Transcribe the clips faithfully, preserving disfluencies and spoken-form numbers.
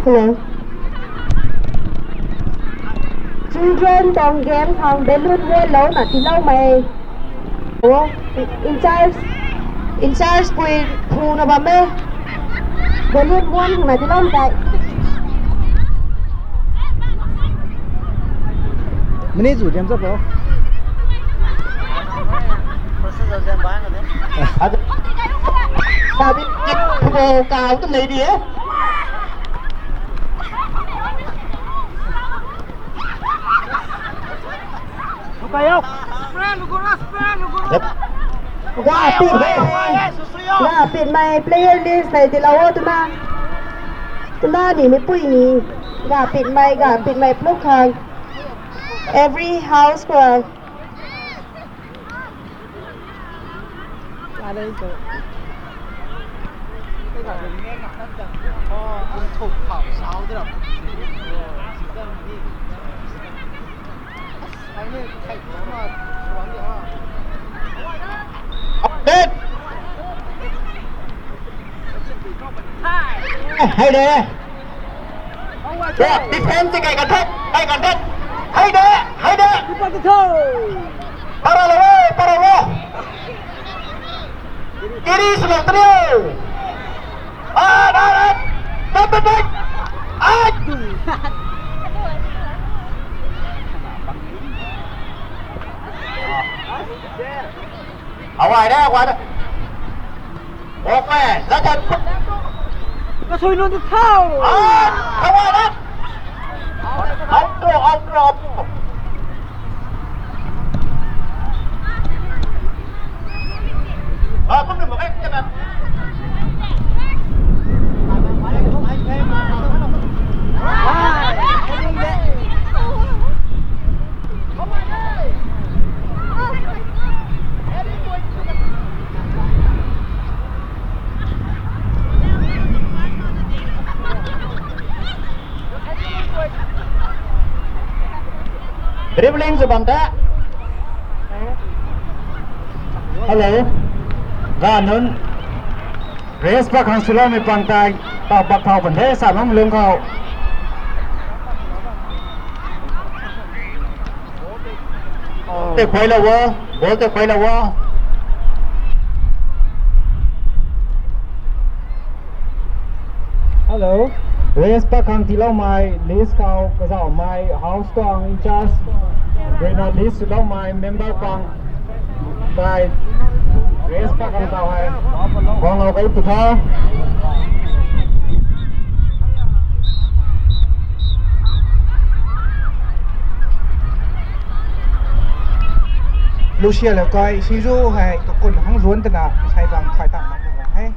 Hello. Children tuang game khang balloon muanlouna tiiloumei. Oh, in charge, in charge pui phuna bam e. Balloon muan khang na tiiloumei tei. Minute zu diam zat lo. Sabi, football kau tu nei di e. Ga pit hei. Ga pitmei player list hei tiilou o twna. Twna ni meipui ni. Ga pitmei, ga pitmei pluk khang. Every house khou. Update. Hei de. Defense kai kan the, kai kan the. Hei de, hei de. Para lo, para lo. Kiri sw lou trio. Ah, ah, ah. Tap, tap, tap. Ah. Awai de, awai de. Okay, latat. Kasui lun tu thau. Ah, awai de. Outro, outro, outro. Dribbling sw bam ta. Hello. Ga nunc. Race pakhang swloumei pang tei. Tau pak thau pan the sa bam lung khou. Te khuai lou o. Ball te khuai lou o. Hello. Race pakhang tiiloumei, list khou kazauhmei, house tuang in charge, ruina list swloumei, member pang, tei, race pakhang tau hei, guanglou kei tu tha. Lucia le kai, Singju hei, kakun hang zuan tana, sai bang khai tang mak hei.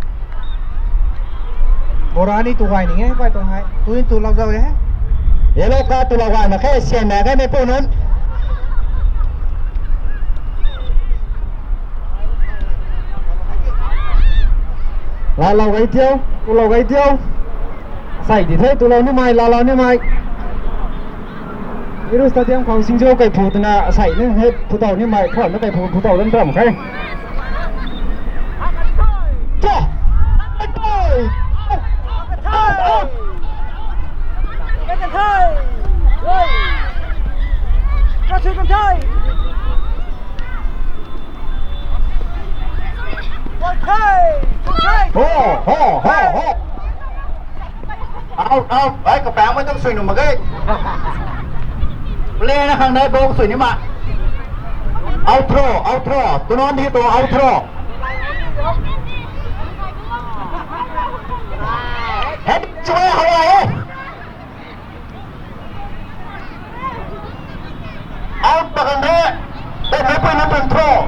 Bora ni tu gay ning e, kai tuang hei. Tu ni tu lou zau e. Yellow card tu lou gay mak khe, sian mak khe, meipu nunc. Laalou gay tiu, tulou gay tiu. Sai di the, tulou nimei, laalou nimei. Iru stadium khou Singju kaiphu twna sai ni he, phutow nimei, khou na kaiphu, phutow dan ram khe. Cha! Kaiphu! Ho, ho, ho, ho. Out, out. Ai, kapangmei tuang sui nuh mak ge. Play na khang dai ball sui ni ma. Outro, outro. Tunon di tu outro. Head chuai hawa e. Out pakan the. Then meipu nunc tuang throw.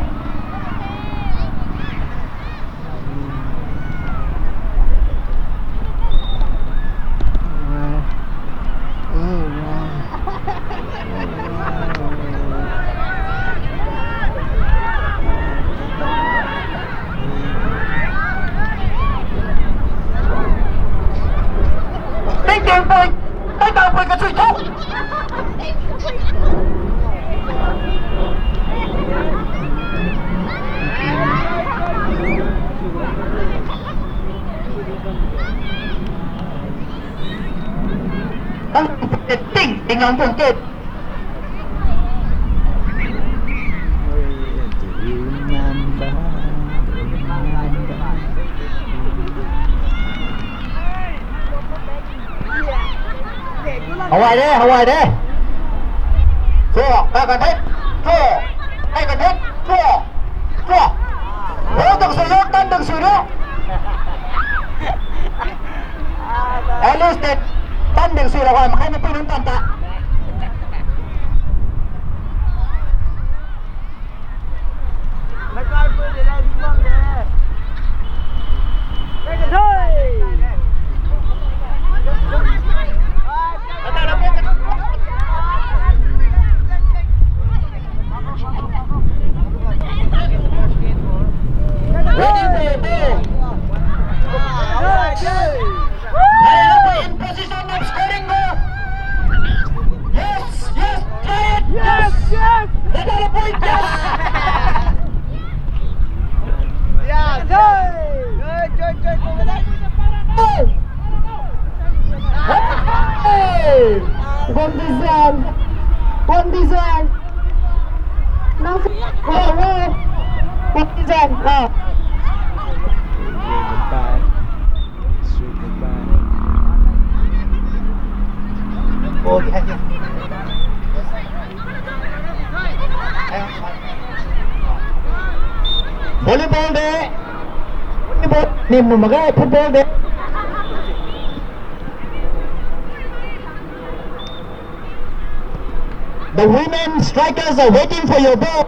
Ting, ting lang tuang ke. Hawai de, hawai de. Cho, ka ka thek. Cho, ka ka thek. Cho, cho. Ho, dang sui ho, tan dang sui ho. At least that tan ding sui la hoi, makhai na pui nunc tan ta. Waiting for your ball. Hurry up in position of scoring goal. Yes, yes, try it. Yes, yes. Let out a point, yes. Yeah, go. Hey! One design. One design. Now, oh, oh. One design. Ah. Volleyball de. Volleyball. Nim nu maga football de. The women strikers are waiting for your ball.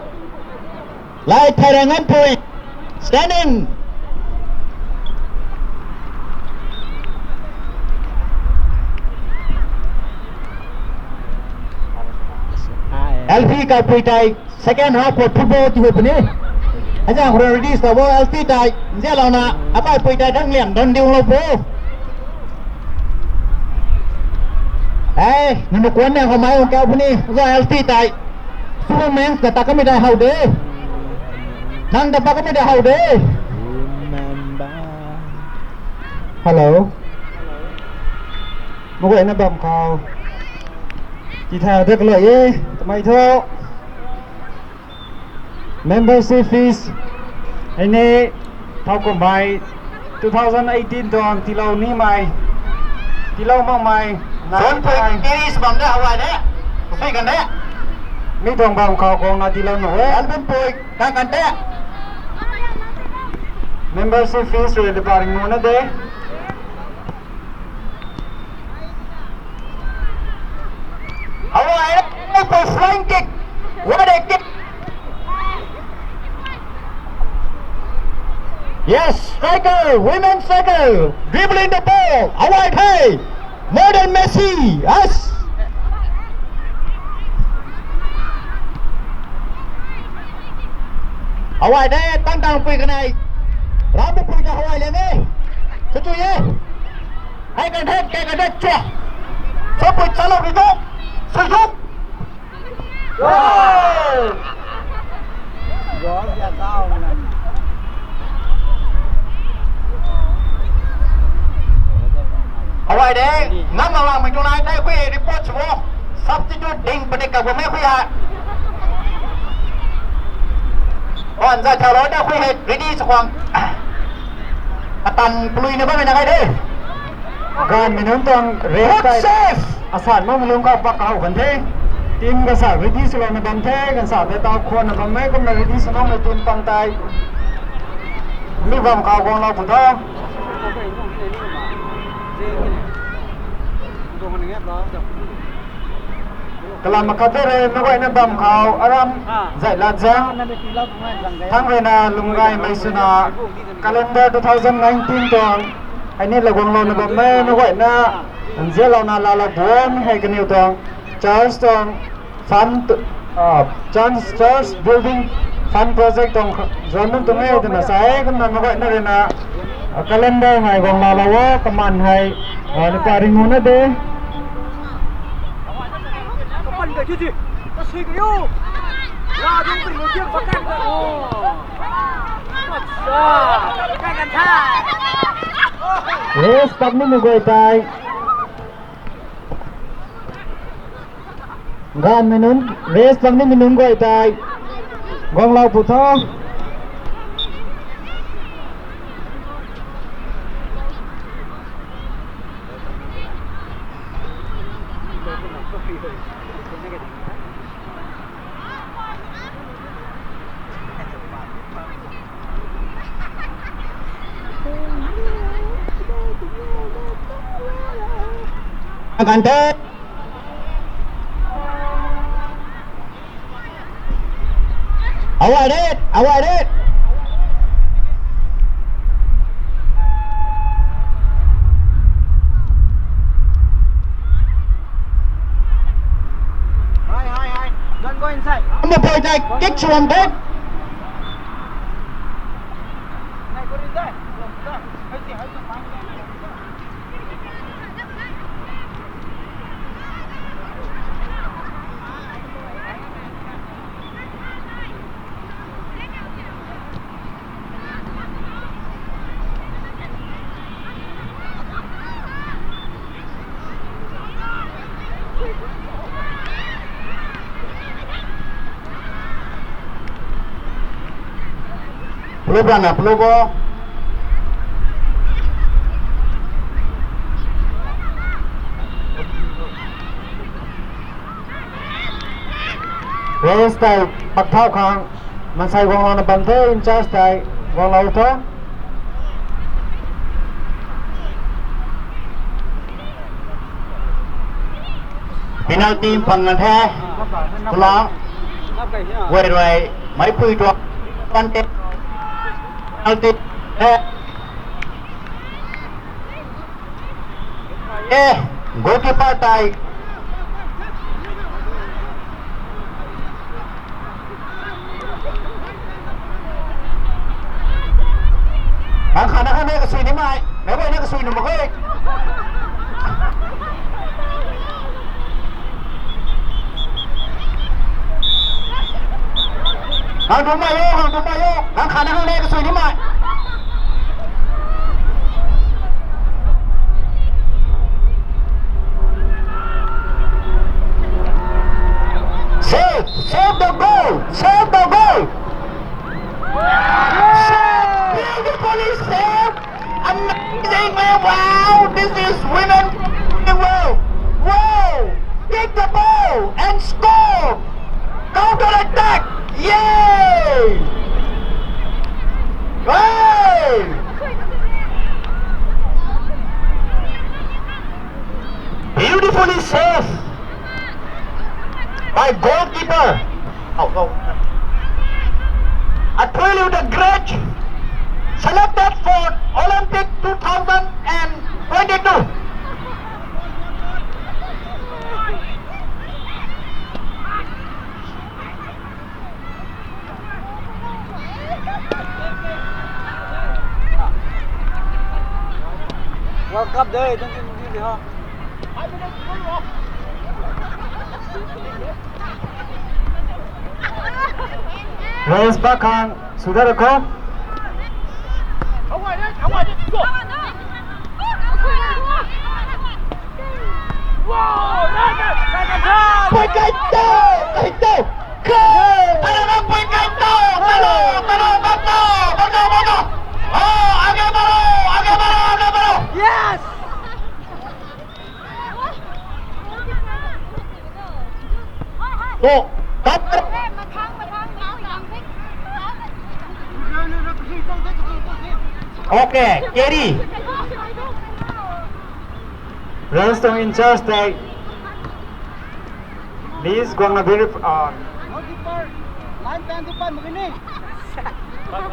Lai Thairangan Pui, standing. L P Kaipui tei second half of football ti hu puni. Aja khou ready sa bo L P tei. Nzianlouna akai pui tei thang liam don diu lou bo. Hey, nunu kuan na khou mai ong kau puni. Aja L P tei. Superman na ta kamei dai how de. Nang ta pa kamei dai how de. Hello. Maguayna bam khou. Ti tha de kaloi e. Tamei tho. Membership fees. Ai ni thau kummei. Two thousand eighteen tuang tilou nimei, tilou makmei, John Pui, Iris bam de hawai de. Sui kan de. Mi tuang bam khou kong na tilou nu e. Alvin Pui, kan kan de. Membership fees rui de paring nu na de. Hawai, for flying kick. What a kick. Yes, striker, women striker, dribbling the ball. Hawai the. More than Messi. Yes. Hawai de, tang tang pui kanei. Ram pui ta hawai le ne. Sa tu ye. Hai kan thek, kai kan thek, chua. Sa pui chalou ri tu. Sui tu. Wow! Hawai de, ngam lang lang mei tu nai, tei khui report sw o. Substitute ding padik ka guang mei khui ha. On za thau lo da khui hei, ready sw khwang. Atan plui na bammei na kai de. Ganvmei nunc tuang red kai. Asan makmei lung khou pak khou kan the. Team gansa ready swlouna bam the, gansa tei tau khwan na bam e, kumna ready swlouna team pang tei. Mi bam khou guanglou pu tho. Kalam makhat de re, maguayna bam khou aram zai lat zang. Thang rui na lunggaymei swna calendar two thousand nineteen tuang. Hei ni la guanglouna bam e, maguayna nzianlouna lala buan hei kaniw tuang. Church tuang fund, ah, church, church building fund project tuang kha-, zuanc bam tuang e twna sa e, kumna maguayna rui na, ah, calendar hei guang lala o, kaman hei, ah, lupa ringu na de. Yes, tak ni maguay tei. Ganv mei nunc, rest lang nimei nunc guay tei guanglou pu tho. Ganv tei. Awai ret, awai ret. Hi, hi, hi. Don't go inside. Mapui tei kick sw bam the. Play bam na, play bo. Rest tei pak thau khang, mansei guanglouna bam the, in charge tei guanglou tho. Penalty phang na the, Kulang. Guay rui, meipui tuang advantage. Penalty the. Eh, goalkeeper tei. Nang khat na khat na kasui ni mai. Meic guayna kasui nuh mak e. Nang tu mai o, nang tu mai o. Nang khat na khat na kasui ni mai. Save! Save the goal! Save the goal! Save! Beautifully saved! Amazingly, wow! This is women playing well! Wow! Kick the ball and score! Counter attack! Yay! Hey! Beautifully saved by goalkeeper. Oh, oh. Athuiliu the Great, selected for Olympic two thousand and twenty-two. World Cup de, twenty twenty de ha. Rest back khang, sudar ko. Pui kai tho! Kai tho! Kai! Talo, pui kai tho! Talo, talo, bam tho! Bam tho, bam tho! Oh, आगे बढ़ो, आगे बढ़ो, आगे बढ़ो! Yes! Go! Bam tho! Okay, carry. Rest tuang in charge tei. Please, guang na very, ah.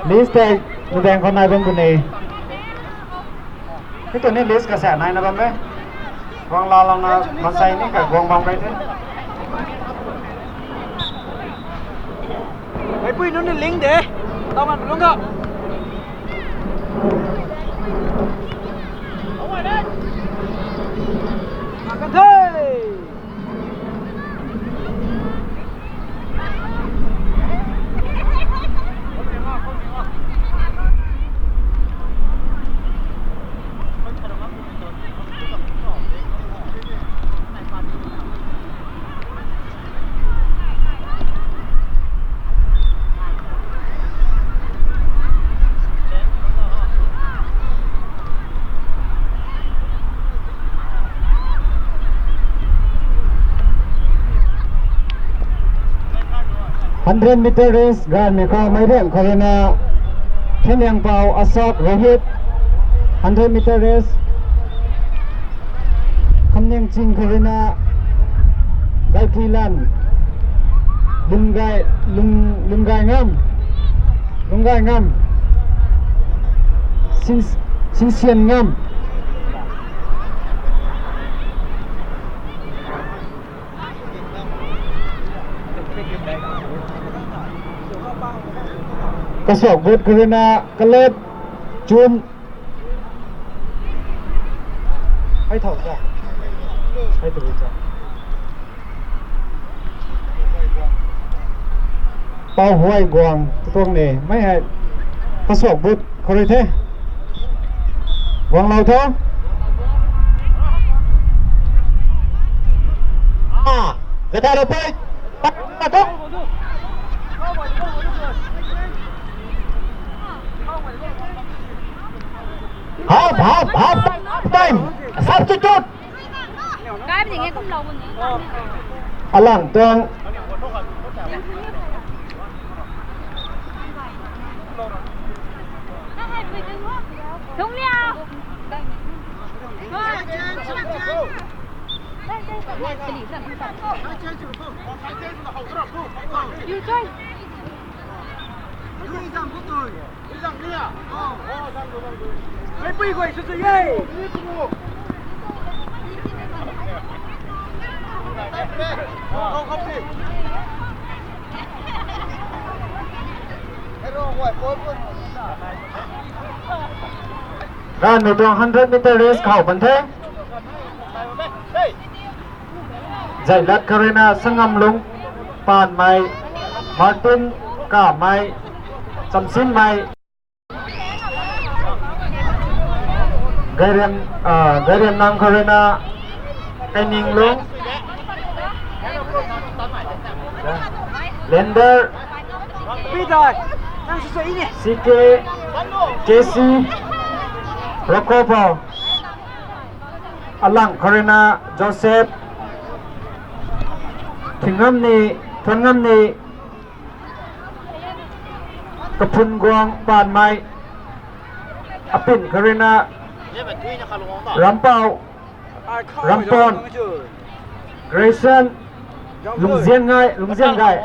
Please tei, nubeng khou nai bam puni. Hei tu ni list kasa nai na bam e. Guang la lang na, mansei ni ka guang bam kai the. Meipui nunc ni ling de. Tau man lung ga. Kan the. Hundred meter race ganvmei khou meic riang khou ruina Thenliangpou Ashok Rohit, hundred meter race. Khamniang Ching khou ruina Gaithuilan, Lunggai, Lung, Lunggai Ngam, Lunggai Ngam, Sin, Sinsian Ngam. Kasuak but khou ruina Kalep Chun. Hei thau ta. Hei tu ta. Pau Huay Guang tuang ne. Mei hei. Kasuak but khou rui the. Guang lou tho. Ah, gata lo pui. Half, half, half time, half time. Substitute. Alang tuang. Ganvmei tuang hundred meter race khou pan the. Zailat khou ruina Sangam Lung, Panmei, Martin, Kamei, Chamsinmei. Gairiam, ah, Gairiam Nang khou ruina Kaining Lung, Lender, C K, K C, Rokobo, Alang khou ruina Joseph, Thingam Ni, Thunngam Ni, Kaphun Guang, Panmei, Apin khou ruina Rampau, Rampon, Grayson, Lungzian Ngai, Lungzian Ngai.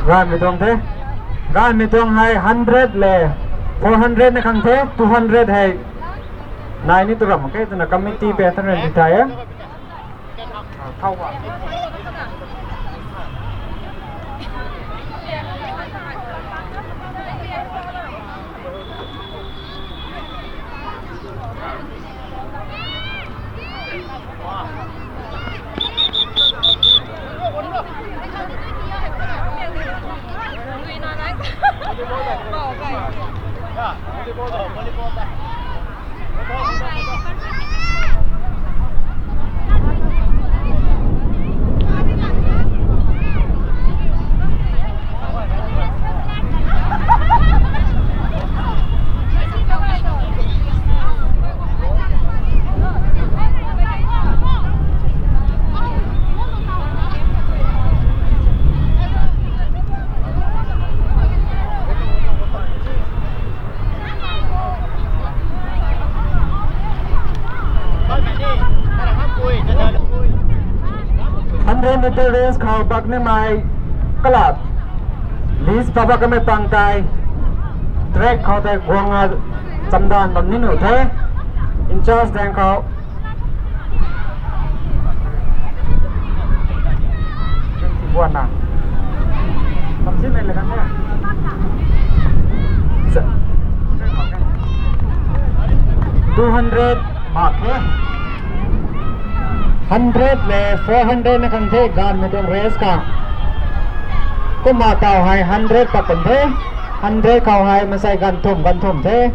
Ganvmei tuang the. Ganvmei tuang hei hundred le four hundred na khang the, two hundred hei nai ni tu ram mak khe twna committee pe than ran ti thai e. Hundred meter race khou baknimei kalat list papa kamei pang tei track khou tei guang a chamdan bam ni nuh the. In charge daeng khou Buan na. Tam si mei le kan the. Two hundred mak the. Hundred le four hundred na kan the ganvmei tuang race khou. Kumna taw hei hundred pat kan the. Hundred khou hei masei ganv thum ganv thum the.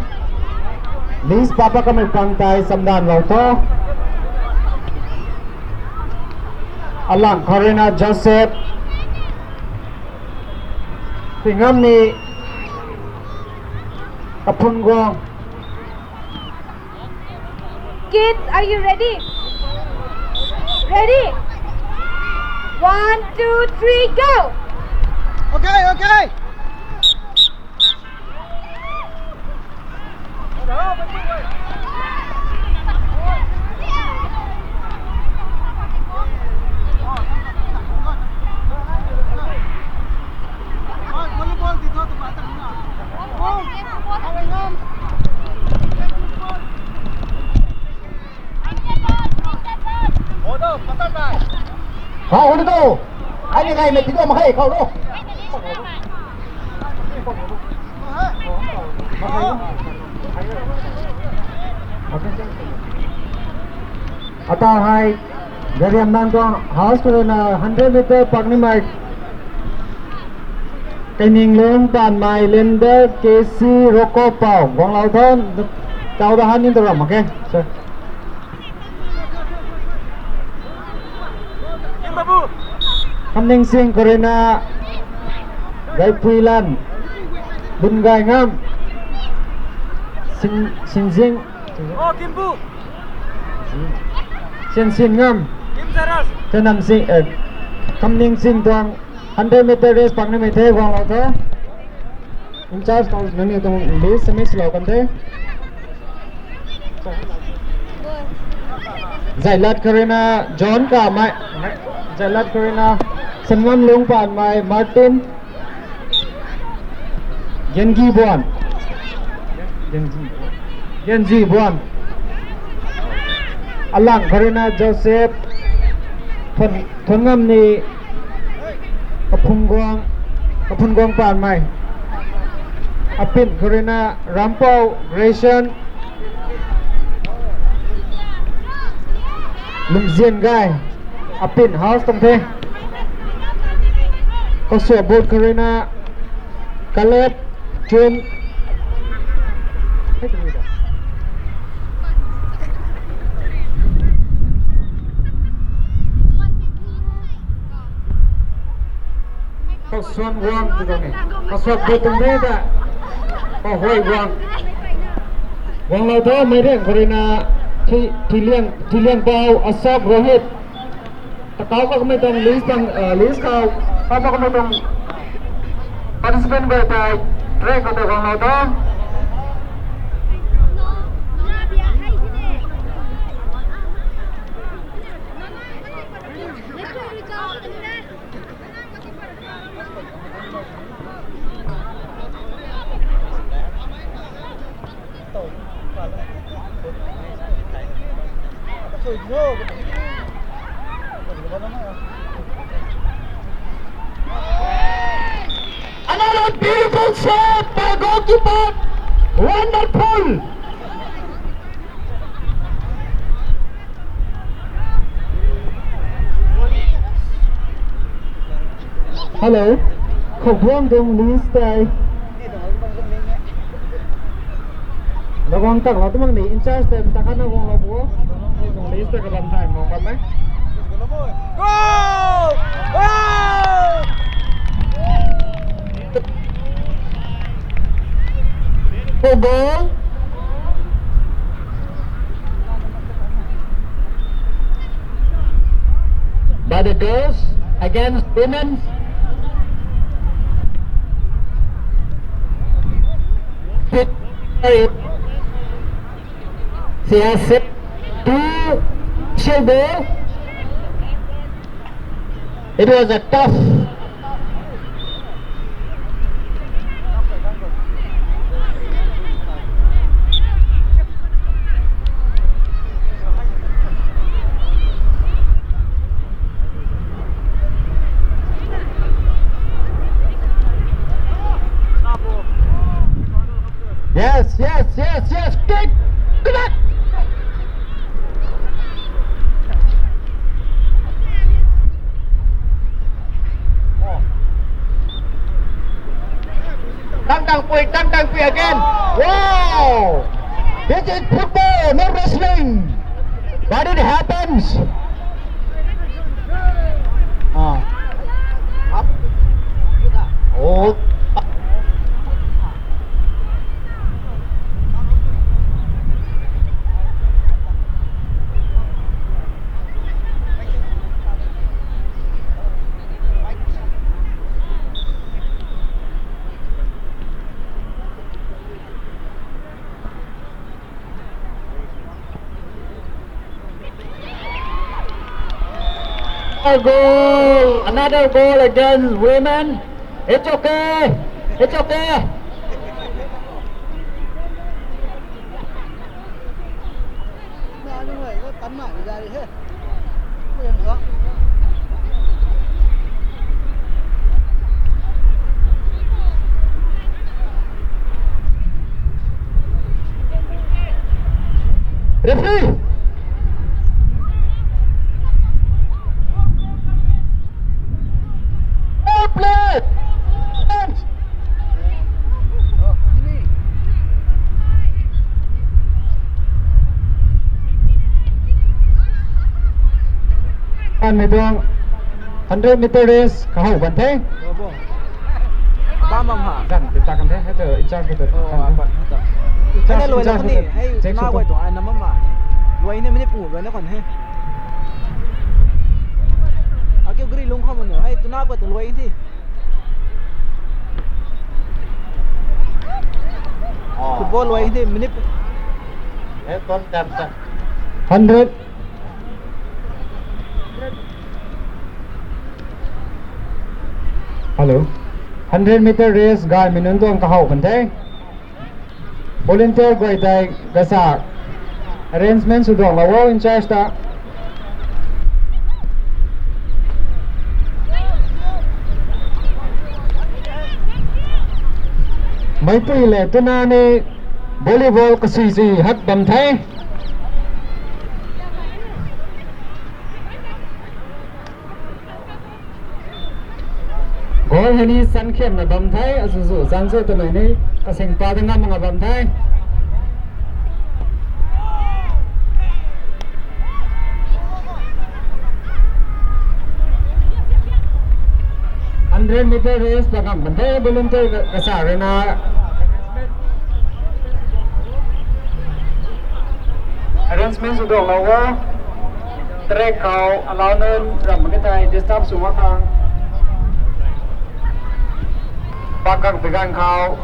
List papa kamei pang tei chamdan lou tho. Alang Karina Joseph. Tingam ni Kaphun Guang. Kids, are you ready? Ready? One, two, three, go! Okay, okay. Khou ni tu. Ai ni ngai mei ti tu mak khe khou tu. Ata hei, Gariam Nang tuang house khou ruina hundred meter pak nimei. Kaining Lung Panmei, Lender, K C, Roko Pau, guanglou tho, tau da han ni tu ram, okay? Sir. Kamningsing khou ruina, Gaipuilan, Lunggai Ngam, Sin, Sinzing, Oh, Kimbu. Sin Sin Ngam. Kim Saras. Chanam Sing, eh, Kamningsing tuang hundred meter race pak nimei the, guanglou tho. In charge khou nangniw tuang list submit swlou kan the. Zailat khou ruina John Kamei. Zailat khou ruina Sangam Lung Panmei, Martin. Gengi Buan. Gengi Buan. Alang khou ruina Joseph. Thun, Thun Ngam ni Kaphun Guang, Kaphun Guang Panmei. Apin khou ruina Rampau Grayson. Lungzian Gai. Apin house tuang the. Kasuak boot khou ruina Caleb Chun. Kasuan Guang tu tuang ni. Kasuak boot tuang the ta. Kahuay Guang. Guanglou tho, mei reng khou ruina Thi, Thiliang, Thiliang Pau, Asap Rohit. Takau ka kamei tuang list tuang, eh, list khou, kau ka kamei tuang participant guay tei, track khou tei guanglou tho. Another beautiful save by goalkeeper. Wonderful. Hello. Khou buang tuang list tei. Lou guang tak lou tu mak ni, in charge tei mata khat na guanglou bo. Tuang list tei kabam thay mong bam e. Go! Go! Football. By the girls against women. Fit. Siya se two silver. It was a tough. Yes, yes, yes, yes. Kick. Connect. Tang tang pui, tang tang pui again. Wow! This is football, not wrestling. But it happens. Goal, another goal against women. It's okay. It's okay. Referee! Well played! An mi tuang hundred meter race kahow ban the. Bam bam ha. Zan ti ta kan the, hei tu in charge khou tu. Oh, kan the. Kan the luai la kuni, hei tuna guay tuang ai nam bam ma. Luai ni mini pu luai na kan he. Akiu gari lung khou manu, hei tuna guay tuang luai thi. Football luai thi, mini pu. Hundred. Hello. Hundred meter race gaymei nunc tuang kahow kan the. Volunteer guay tei gasa arrangement sw duang lou o in charge ta. Meipui le tuna ni volleyball kasui sui hak bam the. Goal hei ni san khiamna bam the, azuzu zanzu twmei ni kasing pa da ngam mak nga bam the. Hundred meter race pa ngam bam the, volunteer ka, kasa rui na. Arrangement sw duang lou o. Track khou allow nunc ram mak ge thei disturb sw mak khang. Pak kang pi ganv khou.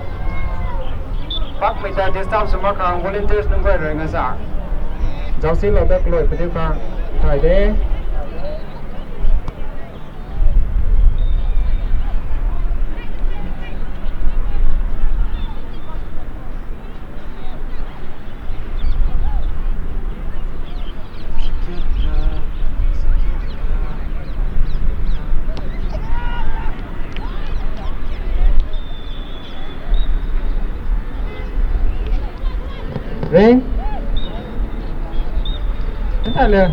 Pakmei ta disturb sw mak khang volunteers nunc guay rui nga sa. Zauc silou ta kalui padiu khang thay de. Ring. Nta le.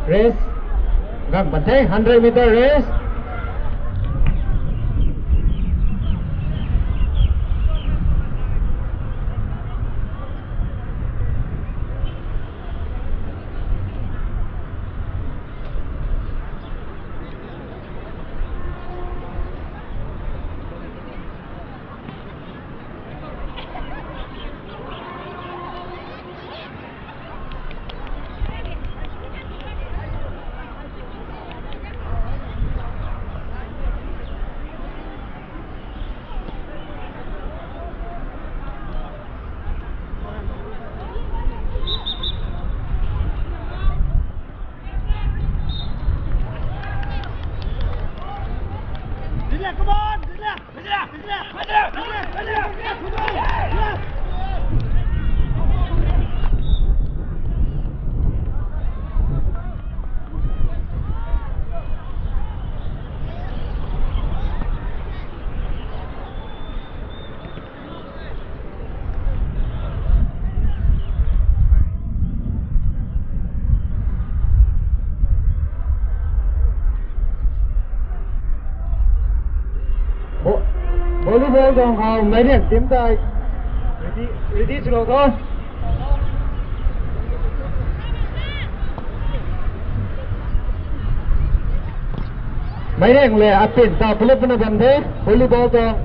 Race gang pan the, hundred meter race. Volleyball tuang khou Meiriang team tei ready, ready swlou tho. Meiriang le apin ta pulupna bam the, volleyball tuang.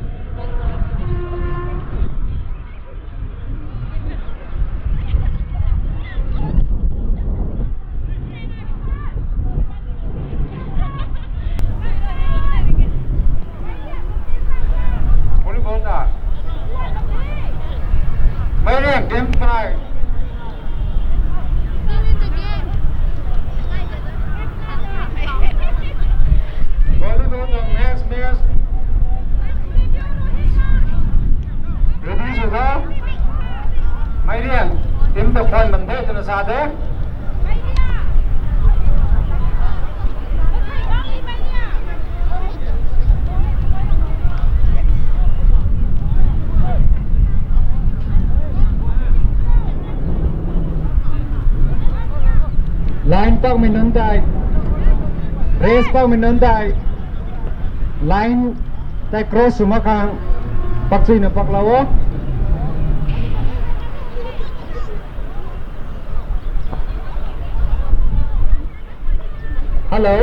Volleyball ta. Meiriang team tei. Volleyball tuang next match. Ready sw tho. Meiriang team ta phone bam the twna sa the. Line pakmei nunc tei, race pakmei nunc tei, line tei cross sw mak khang pakchuina paklou o. Hello.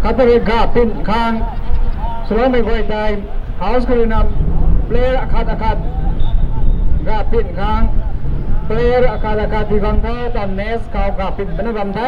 Kata rui gapin khang swloumei guay tei, house khou rui na player akhat akhat gapin khang, player akhat akhat tii bam tho, tan net khou gapin bana bam the.